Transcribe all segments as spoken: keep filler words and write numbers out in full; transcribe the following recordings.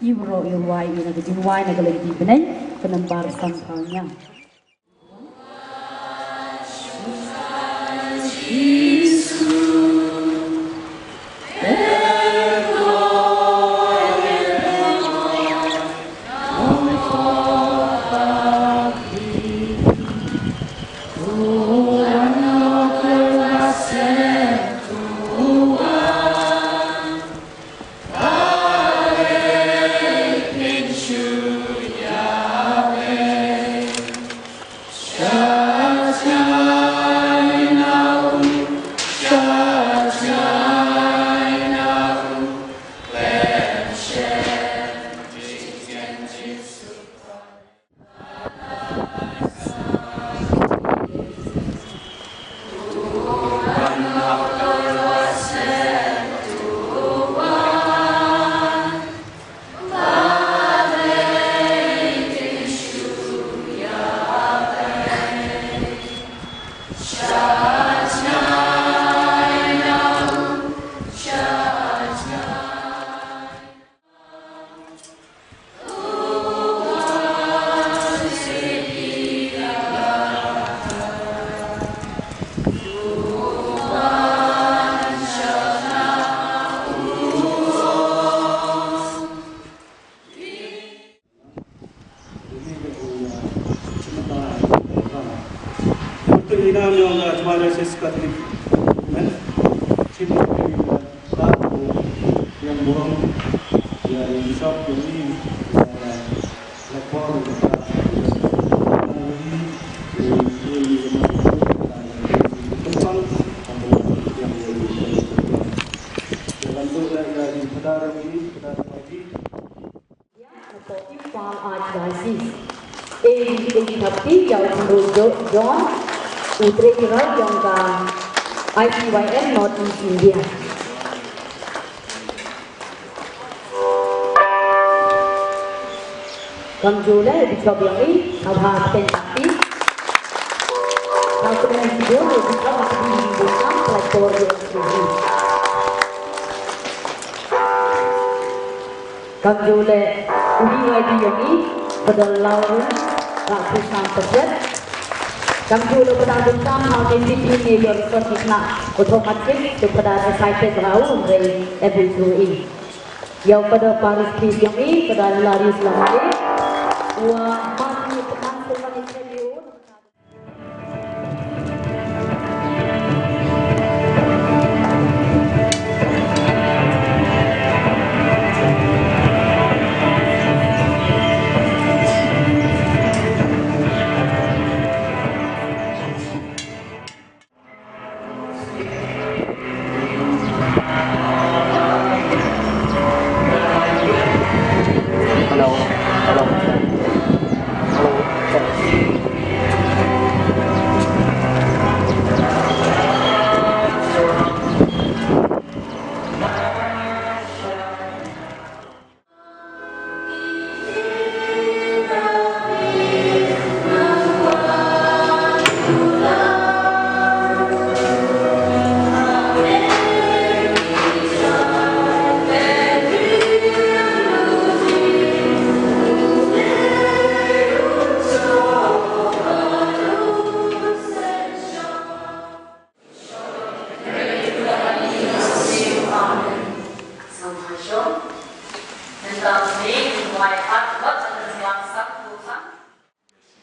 Iwro iwai ina ka jingwai na ka lynti bneng ka nambar sanphaw nyaw. Imphal Archdiocese. Ei, ei, thapti ïa u John, u Treasurer jong ka I C Y N North East India. Kamjooh leh Bishop ïong i, Abha Sten Sakti. Kamjooh leh Bishop Sakti, Bishop Sakti, Bishop Sakti. Kamjooh leh u D Y D ïong i, Father Lawrence Rakhrisan Paset. Kamjooh leh u Father Bun Sam, ha u N C P ne ïor sot ki khynnah automatic, u Father excited bha u, hynrei em u through i. Ïa u Father Parish Priest ïong i, Father Hilarius Lamare. Wa Matthew Father Silvan Exedio. Hello. Hello. Hello.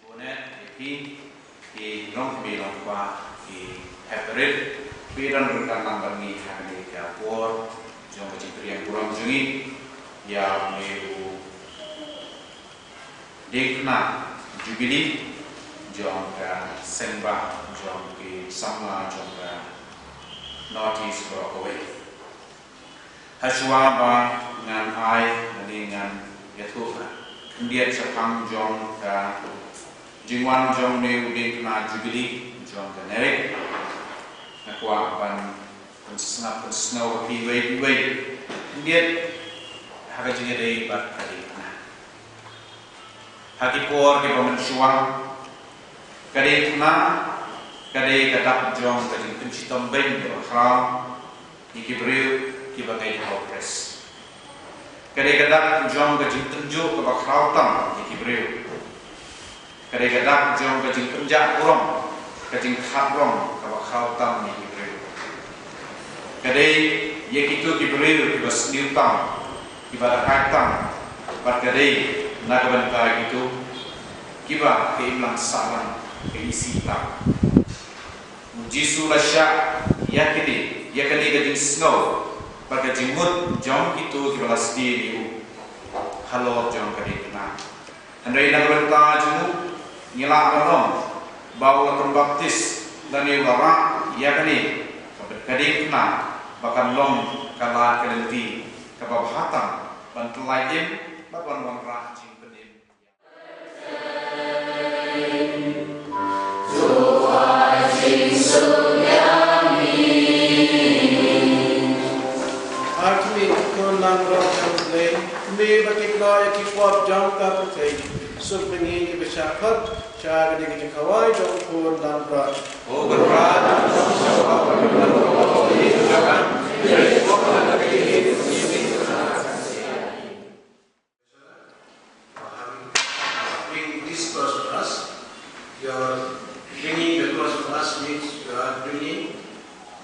Bonet, ïa phi, ki nongkmie nongkpa, ki hep rit, phi don ryngkat lang bad ngi ha kane ka por jong ka jingpyriang burom jong ngi ïa une u diengphna Jubilee jong ka seng bah jong ki samla jong ka North East baroh kawei. Hashwa ba ngan ai lane ngan ïathuh khyndiat shaphang jong ka jingwan jong une u diengphna Jubilee jong ka NERIC, nga kwah ban pynsngap pynsngew ha phi iwei pa iwei khyndiat ha ka jingïadei bad ka diengphna. Ha ki por kiba mynshuwa, ka diengphna ka dei ka dak jong ka jingpynshitom beiñ kaba khraw ïa ki briew kiba ngeit ha U Khrist. Ka dei ka dak jong ka jingtynjuh kaba khraw tam ïa ki briew. Ka dei ka dak jong ka jingpynjah burom, ka jingkhadrom kaba khraw tam ïa ki briew. Ka dei ïa kito ki briew kiba sniew tam, kiba dahai tam, bad ka dei na ka bynta kito kiba ka imlang sahlang ka isih tam. U Jisu u la shah ïa kane, ïa kane ka jingsngew bad ka jingmut jong kito kiba la sdie ïa u halor jong ka diengphna. Hynrei na ka bynta jong u, ngi lah ban ong ba u la pynbaptis lane u la rah ïa kane ka diengphna ba kan long ka lad ka lynti kaba bha tam ban tyllai im bad ban wanrah jingpynim. Ha khmih, khun langbrot jong U Blei, khmih bad kynnoh ïa ki pop jong ka pyrthei. Suk ma ngi kiba shah khot sha kane ka jingkhawai jong u khun langbrot. O Kynrad, Having, uh, bring this cross for us, your bringing the cross for us means you are bringing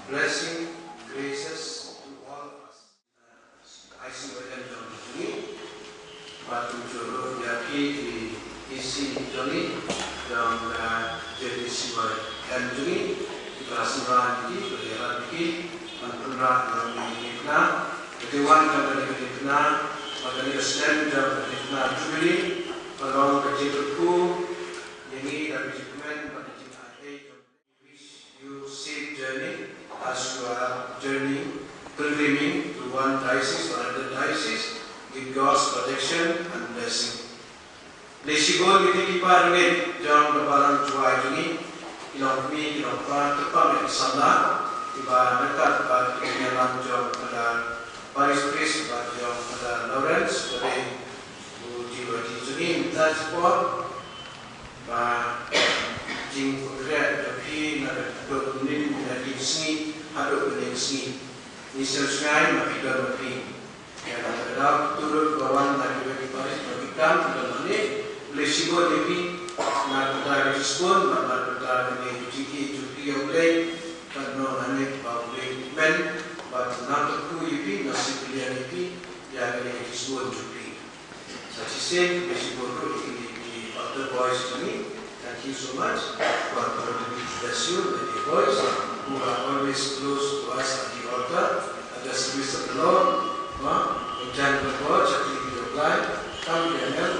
blessing, graces to all of us. Uh, I see what I'm going to do. But to show you, the key, the E C Johnny, the, uh, J D C Y and Johnny, the class nine, the, the, the, ban pynrah ïa kane ka diengphna, ka dei wan jong kane ka diengphna, bad kane ka snem jong ka diengphna Jubilee, ka long ka jingkyrkhu ïa ngi da ka jingkmen bad ka jingai ei jong. Wish you safe journey as you are journeying, pilgriming to one diocese or another diocese with God's protection and blessing. Lei shibun ïa ki para ngeit jong ka balang Jowai jong ngi, ki long kmie, ki long kpa, kyrpang ïa ki samla kiba ryngkat bad ki nongïalam jong Father Parish Priest bad jong Father Lawrence, ba dei u Jowai jong ngi mynta shipor, ba jingpynkhreh jong phi na ka dok mynnin, na ka sngi haduh ka sngi. Ngi sngewsngew ba phi don, ba phi Ïa kata ka daw, turut ba wan na kiwei ki parish ba ki kam ki don hangne, lei shibun ïa phi na ka bynta ka jingshibun bad na ka bynta kane ka jingïeit jong phi ïa U Blei. Katno nangne ba U Blei u kmen bad u nang kyrkhu ïa phi, nang sngewpynïaid ïa phi ïa kane ka jingshibun jong phi. Sa shisien lei shibun ruh ïa kine ki altar boys jong ngi. Thank you so much for the bless you, my dear boys, who are always close to us at the altar, at the service of the Lord. Huh? Jan the Lord, chakri di doblai, kam di amel,